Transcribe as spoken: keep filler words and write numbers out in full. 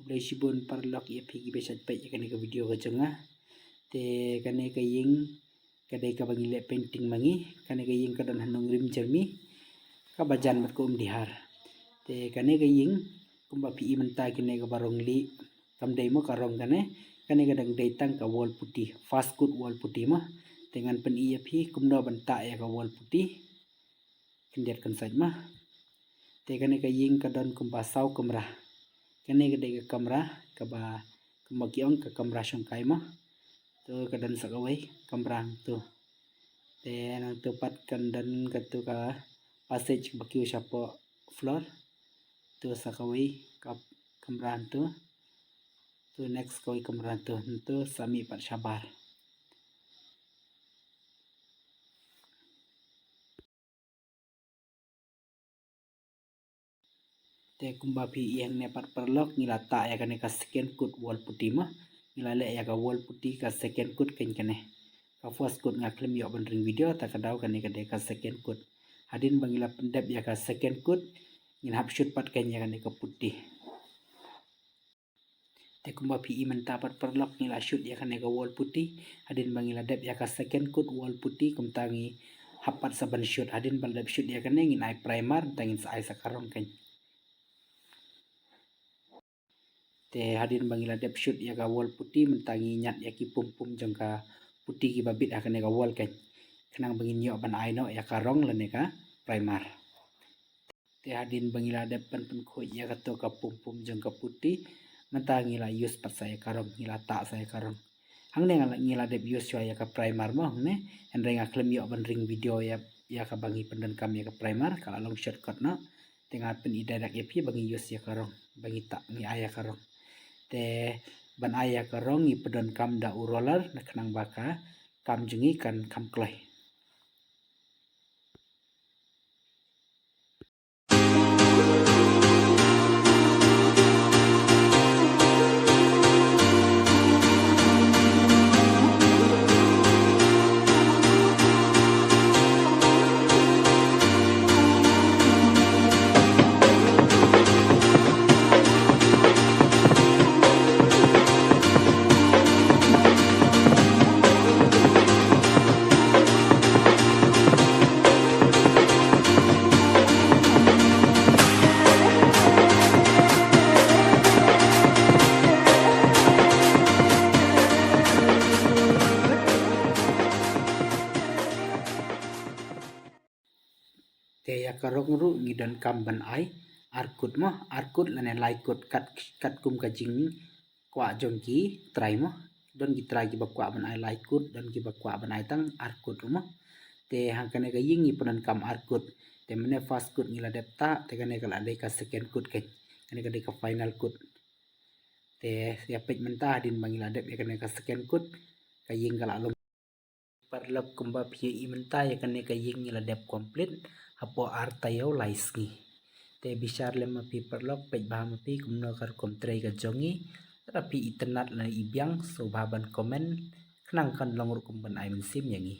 Khublei shibun paralok ïa phi kiba shait peit ïa kane ka video ka jong nga. Te kane ka ïing ka dei kaba ngi leh painting ma ngi. Kane ka ïing ka don ha Nongrim Jermi, kaba jan bad ka Umdihar. Te kane ka ïing kumba phi i mynta kane kaba rong lieh, kam dei mo ka rong kane. Kane ka dang dei tang ka wall putty, first coat wall putty mo. Te ngan pyni ïa phi kumno ban tah ïa ka wall putty. Khyndiat khyndiat mo. Te kane ka ïing ka don kumba saw kamra. Kane ka dei ka kamra kaba, kumba ki ong ka kamra shongkai mo. To ka don sa kawei kamra hangto. Te nangto pat kan don kato ka passage ba kiew shapoh floor. To sa kawei ka kamra hangto. To next kawei kamra hangto, hangto sa mih pat shabar. Te kumba phi i hangne pat paralok, ngi la tah ïa kane ka second coat wall putty mo. Ngi la leh ïa ka wall putty ka second coat kane kane. Ka first coat nga khlem ïoh ban ring video, ta ka daw kane ka dei ka second coat. Hadien ba ngi la pyndep ïa ka second coat, ngin hap shoot pat kane ïa kane ka putty. Te kumba phi i mynta pat paralok, ngi la shoot ïa kane ka wall putty. Hadien ba ngi la dep ïa ka second coat wall putty, kumta ngi hap pat sa ban shoot. Hadien ba la dep shoot ïa kane, ngin ai primer, mynta ngin sa ai sa ka rong kane. Te hadien ba ngi la dep shoot ïa ka wall putty, mynta ngi ñiad ïa ki pum pum jong ka putty kiba bit ha kane ka wall kane, khnang ba ngin ïoh ban ai noh ïa ka rong lane ka primer. Te hadien ba ngi la dep ban pynkhuid ïa kato ka pum pum jong ka putty, mynta ngi la use pat sa ïa ka rong, ngi la tah sa ïa ka rong. Hangne ngi la dep use shuwa ïa ka primer mo hangne. Hynrei nga khlem ïoh ban ring video ïa, ïa kaba ngi pyndonkam ïa ka primer, ka la long shortcut noh. Te nga pyni direct ïa phi ba ngi use ïa ka rong, ba ngi tah, ngi ai ïa ka rong. Te ban ai ïa ka rong ngi pyndonkam da u roller, na khnang ba ka kam jong ngi kan kham kloi. Te ïa ka rong ruh ngi donkam ban ai ar kut mo, ar kut lane lai kut, kat, katkum ka jingkwah jong ki trai mo. Don ki trai kiba kwah ban ai lai kut, don kiba kwah ban ai tang ar kut ruh mo. Te ha kane ka ïing ngi pyndonkam ar kut. Te mynne first kut ngi la dep tah, te kane ka la dei ka second kut kane. Kane ka dei ka final kut. Te ïa peit mynta hadien ba ngi la dep ïa kane ka second kut, ka ïing ka la long. Paralok, kumba phi ïa i mynta ïa kane ka ïing ngi la dep complete hapoh ar taïew lai sngi. Te bishar lem ma phi paralok, peit bha ma phi kumno ka rukom trei ka jong ngi. Lada phi itynnad lane i biang, sngewbha ban comment, khnang kan long rukom ban ai mynsiem ïa ngi.